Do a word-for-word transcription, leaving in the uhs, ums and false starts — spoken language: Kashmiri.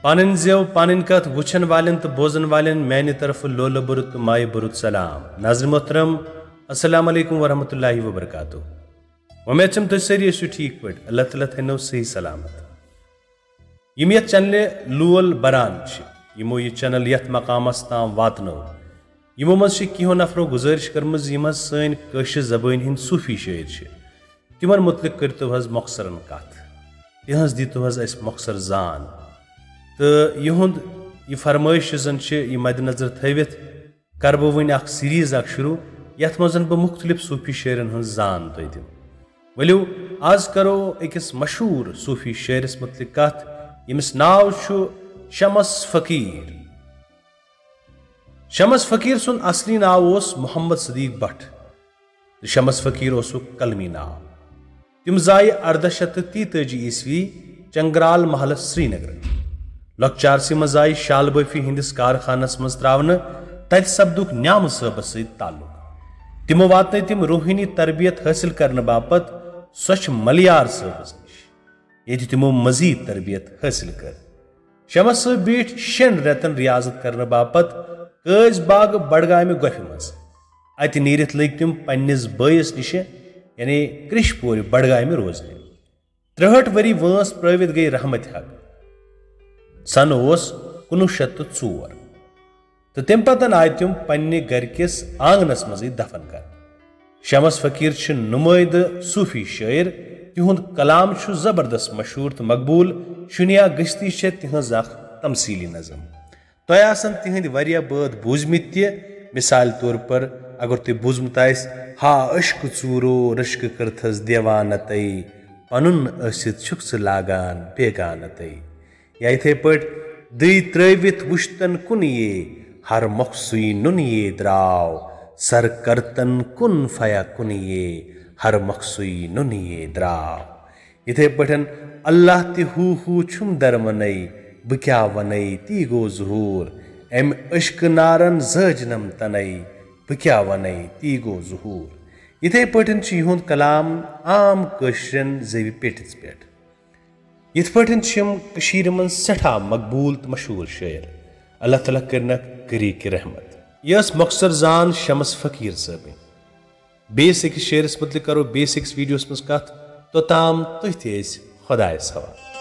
پنٕنۍ زٮ۪و، پنٕنۍ کتھ وٕچھن والٮ۪ن تہٕ بوزن والٮ۪ن میانہِ طرفہٕ لولہٕ بوٚرُت تہٕ مایہِ بوٚرُت سلام۔ ناظرین محترم، السلام علیکم ورحمۃ اللہ وبرکاتہ۔ وۄمید چھم تُہۍ سٲری ٲسِو ٹھیٖک پٲٹھۍ۔ اللہ تعالیٰ تھٲینو صحیح سلامت۔ یِم یتھ چینلہِ لول بران چھِ، یِمو یہِ چینل یتھ مقامس تام واتنٲو، یِمو منٛز چھِ کینٛہو نفرو گُزٲرِش کٔرمٕژ، یِم حظ سٲنۍ کٲشِر زبٲنۍ ہٕنٛدۍ صوٗفی شٲعر چھِ، تِمن مُتعلق کٔرِو حظ مۄخصرن کتھ، تِہنٛز دِتِو حظ اسہِ مۄخصر زان۔ تہٕ یِہُنٛد یہِ فرمٲیش یُس زن چھِ، یہِ مدِ نظر تھٲوِتھ کرٕ بہٕ وۄنۍ اکھ سیریز اکھ شروع، یتھ منٛز زن بہٕ مُختٔلِف صوٗفی شٲعرن ہٕنٛز زان تۄہہِ دِمہٕ۔ ؤلِو، از کرو أکِس مشہوٗر صوٗفی شٲعرس مُتعلق کتھ، ییٚمِس ناو چھُ شمس فقیٖر۔ شمس فقیٖر سُنٛد اصلی ناو اوس محمد صدیق بٹ تہٕ شمس فقیٖر اوسُکھ قلمی ناو۔ تِم زایہِ ارداہ شیٚتھ تہٕ تیتٲجی عیسوی چنگرال محلس سرینگرٕ۔ لۄکچارسٕے منٛز آیہِ شالبٲفی ہٕنٛدِس کارخانس منٛز تراونہٕ، تتہِ سپدُکھ نیامہٕ صٲبس سۭتۍ تعلق۔ تِمو واتنٲے تِم روحٲنی تربیت حٲصِل کرنہٕ باپتھ سۄچھ ملیار صٲبس نِش، ییٚتہِ تِمو مزید تربیت حٲصِل کٔر۔ شمس صٲب بیٖٹھۍ شٮ۪ن رٮ۪تن ریاضت کرنہٕ باپتھ قٲضۍ باغ بڈگامہِ گۄپھِ منٛز۔ اتہِ نیٖرِتھ لٔگۍ تِم پننِس بٲیِس نِشہِ، یعنی کرٛش پورِ بڈگامہِ روزنہِ۔ ترٛہٲٹھ ؤری وٲنٛس پرٲوِتھ گٔیہِ رحمت حق۔ سنہٕ اوس کُنوُہ شیٚتھ تہٕ ژور۔ تہٕ تَمہِ پتہٕ آیہِ تِم پننہِ گرِ کِس آنگنس منٛزٕے دفن کرنہٕ۔ شمس فقیٖر چھِ نُمٲیدٕ صوٗفی شٲعر۔ تِہُنٛد کلام چھُ زبردست مشہوٗر تہٕ مقبوٗل۔ شُنیا گشتی چھےٚ تِہنٛز اکھ تمثیٖلی نظم۔ تۄہہِ آسن تِہنٛدۍ واریاہ بٲتھ بوٗزمٕتۍ تہِ، مثال طور پر اگر تۄہہِ بوٗزمُت آسہِ، ہا عشقہٕ ژوٗرو رشکہٕ کٔرتھس دیوانہٕ تَے، پنُن ٲسِتھ چھُکھ ژٕ لاگان بیگانہٕ تَے۔ یا یِتھے پٲٹھۍ، دٕے ترٲوِتھ وُشتن کُن یے، ہر مۄخصٕے نُن یے درٛاو، سر کرتن کُن فیا کُن یے، ہر مۄخصٕے نُن یے درٛاو۔ یِتھے پٲٹھۍ، اللہ تہِ ہو ہو چھُم درمنے، بہٕ کیٛاہ ونے تی گوٚو ظہوٗر، امہِ عشقہٕ نارن زٲجنم تنے، بہٕ کیٛاہ ونے تی گوٚو ظہوٗر۔ یِتھے پٲٹھۍ چھُ یِہُنٛد کلام عام کٲشرٮ۪ن زیوِ پیٹِس پٮ۪ٹھ۔ یِتھ پٲٹھۍ چھِ یِم کٔشیٖرِ منٛز سٮ۪ٹھاہ مقبوٗل تہٕ مشہوٗر شٲعر۔ اللہ تعالیٰ کٔرِنکھ کٔریٖکہِ رحمت۔ یہِ ٲس مۄخصر زان شمس فقیٖر صٲبٕنۍ۔ بیٚیِس أکِس شٲعرس مُتعلق کرو بیٚیِس أکِس ویڈیوس منٛز کتھ۔ توٚتام تُہۍ تہِ ٲسۍ خۄدایس حوالہٕ۔